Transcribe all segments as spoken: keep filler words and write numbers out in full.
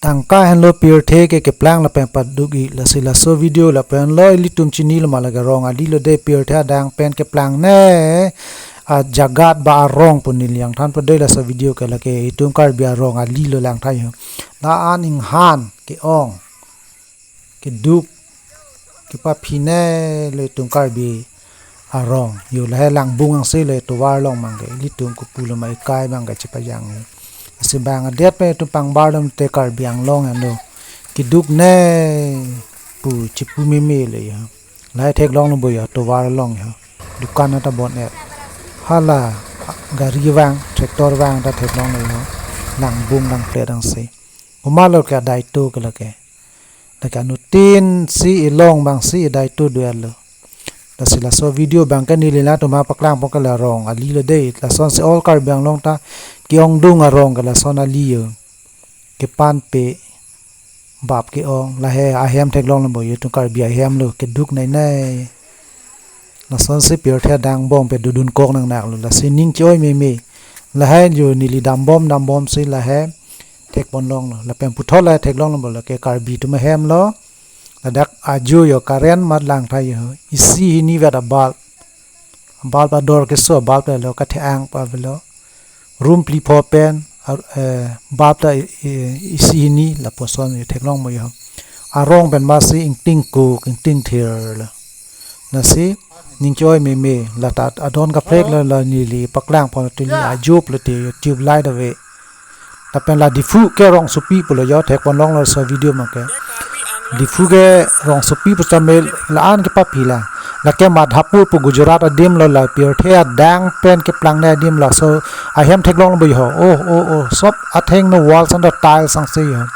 tangka henlo pirthe ke keplang lapen paduk-ik, lasi laso video lapen lo ilitum chinilo ma lake rong ali lo dei, pirthe adang pen keplang ne ajagat ba arong pu neli nangthanpo dei. Laso video ke lake itum Karbi arong ali lo, langtha ho. La-an inghan ke-ong, keduk, kepaphi ne lo itum Karbi arong. Yo, lahei Langbung angse lo, tovar along abangke, ilitum kopuloma ikai abangke chepajang he. Lasi bang adet pen itum pangbar dam te Karbi Anglong henlo, keduk ne pu chepu meme lo yo. Lahei theklonglo bo yo, tovar along yo, dukan ata bon-et. Hala gari vang, tractor vang ta theklonglo yo, Langbung langplet angse. Komatlo ke adaito ke lake? Lake anuttin si ilong abang si idaito do-etlo. Lasi laso video abangke neli nangtum aphan paklangpo ke la rong ali lo dei. Lasonsi all Karbi Anglong ta ke-ongdung arong ke lason ali yo. Kepanpe, bap ke-ong, lahei ahem theklonglo bo yo, itum Karbi ahem lo, keduk nei nei. Lasonsi pirthe adang bom pe dodun kok nangnak lo, lasi ning che-oi meme. Lahei yo neli dambom dambomsi lahei thekponlonglo, lapen puthot lahei theklonglo bo lake Karbi atum ahem lo. Ladak ajo yo, current mat langtha yo, isi hini vet a-bulb. Bulb ador keso, bulb lo kathe-ang pa avelo. Room phli pho pen, ar-, eh, bulb ta i-, i-, isi hini lapuson yo, theklong mo yo. Arong pen masi ingtingkuk, ingtingthir lo. Lasi ning che-oi meme, la ta adon kaprek lo, la neli paklangpo te, neli ajo pulote yo, tube light ave. Lapen la Diphu ke rongsopi pulo yo, thekponlonglo laso video abangke. Diphu ke rongsopi pu tame la-an kepaphi la. Lake Madhapur pu Gujarat adim lo, la pirthe adang pen keplang ne adim, laso ahem theklonglo bo yo. Oh, oh, oh, sob athengno walls anta tiles angse yo.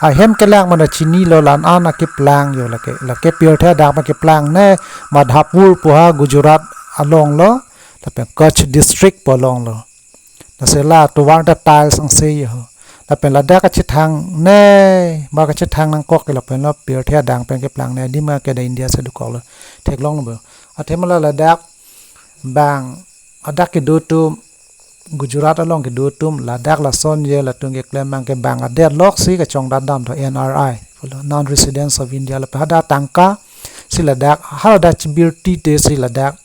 Ahem kelang mana chinilo, la-an akeplang yo lake. Lake pirthe adang pen keplang ne Madhapur pu ha Gujarat along lo, lapen Kutch district pu along lo. Lasi la tovar ta tiles angse yo. Lapen ladak kachethang ne, ba kachethang nangkok ke lapen lo pirthe adang pen keplang ne adim ke da India si dokoklo, theklonglo bo. Athema la ladak bang adak kedo atum, Gujarat along kedo atum, ladak lason ye latum keklem abangke bang adet loksi kachongdat dam tho, N R I pulo, non residents of India, lapen hadak tangka si ladak, hadak chibirti te si ladak.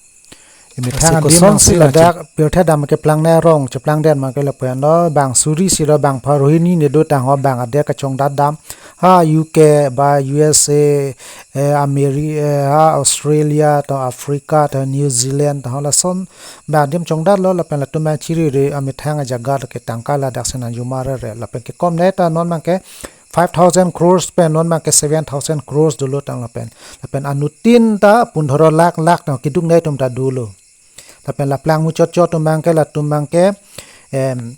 Emethang adim kosonsi ladak pirthe adang keplang ne arong cheplangdet abangke lapu-an lo, bang suri si ra bang pharo hini ne do tangho bang adet kachongdat dam. Ha U K ba U S A, eh, Ameri-, eh, ha Australia, to Africa, to New Zealand, to lason bang adim chongdatlo, lapen latum abang chirire amethang ajaga ke tangka ladak si nangjumare re, lapen kekom ne ta non abangke five thousand crores pen non abangke seven thousand crores dolo tang lapen. Lapen anuttin ta pundhoro lakh lakh tang keduk ne atum ta dolo. Lapen la plang muchot chot atum abangke latum abangke, em,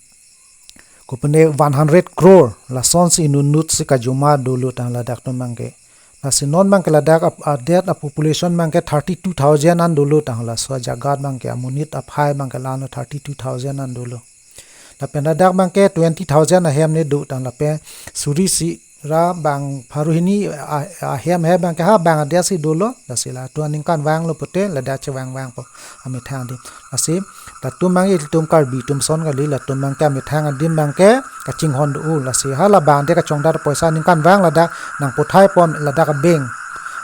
kopine one hundred crore lasonsi inut inut si kajuma dolo tang ladak atum abangke. Lasi non abangke ladak ap-, adet apopulation abangke thirty two thousand an dolo tang, laso ajaga abangke amonit aphai abangke la-an thirty two thousand an dolo. Lapen ladak abangke twenty thousand ahem ne do tang, lapen suri si ra bang pharo hini a-, ahem he abangke ha bang adet si dolo, lasi latum aningkanvanglo pute ladak chevangvangpo amethang adim. Lasi latum abang ilitum Karbi atum ason kali, latum abangke amethang adim abangke kachinghon do-o, lasi hala bang adet kachongdat apoisa aningkanvang ladak nangputhai pon ladak a-bank.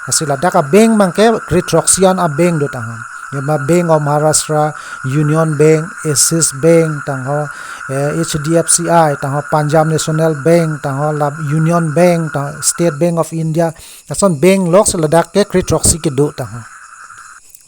Lasi ladak a-bank abangke kre-throksi an a-bank do tangho. Yama Bank of Maharashtra, Union Bank, Axis Bank tangho, eh, H D F C I tangho, Punjab National Bank tangho, la Union Bank tangho, State Bank of India, lason bank loksi ladak ke kre-throksi kedo tangho.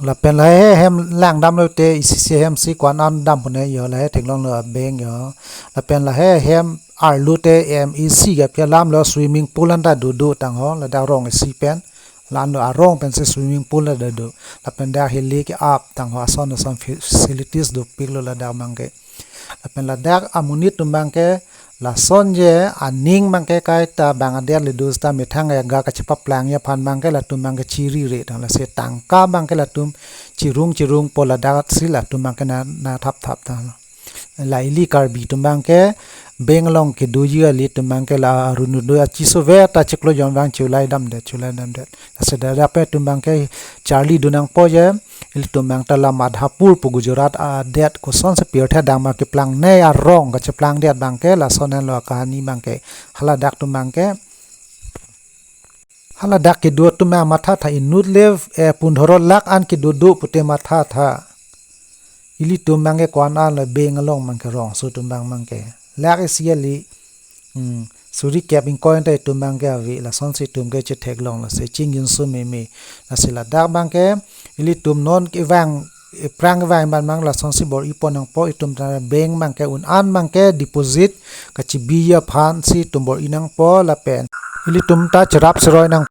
Lapen lahei hem langdamlo te isi isi hem si ko-an an dam pune yo, lahei theklonglo a-bank yo. Lapen lahei hem arlo te em isi ke aphi alam lo swimming pool anta dodo tangho, ladak rong isi pen. La-an lo arong pensi swimming pool ta dodo. Lapen dak heli ke-ap tangho, ason ason fa-, facilities dopiklo ladak abangke. Lapen ladak amonit atum abangke lason je aning abangke kaita bang adet le do seta methang ajaga kachepaplang aphan abangke latum abangke chirire tang, lasi tangka abangke latum chirung chirungpo ladak si latum abangke na, na thap thap tang. La ili Karbi atum abangke Bank along kedoji ilitum abangke la Arunodoi achiso ve ta chiklo jon vang chulai damdet, chulai damdet. Lasi ladak pen itum abangke charli do nangpo je, ilitum abang ta la Madhapur pu Gujarat adet kosonsi pirthe dang ma keplang nei arong kacheplang det abangke, lason henlo akahani abangke. Haladak atum abangke, haladak kedo atum abang mathatha inut le, eh, pundhoro lakh an kedo do pute mathatha. Ilitum abangke ko-an an le bank along abangke rongso atum abang abangke. Lakh isi kali, hmm, suri kep ingkoi ta itum abangke ave, lasonsi itum ke chetheklong, lasi chingjinso meme. Lasi ladak abangke ilitum non kevang, ephrang kevang abang abang lasonsi bor-ipon nangpo, itum ta bank abangke un-an abangke deposit kachebi aphansi itum bor-i nangpo lapen ilitum ta cherap cheroi nang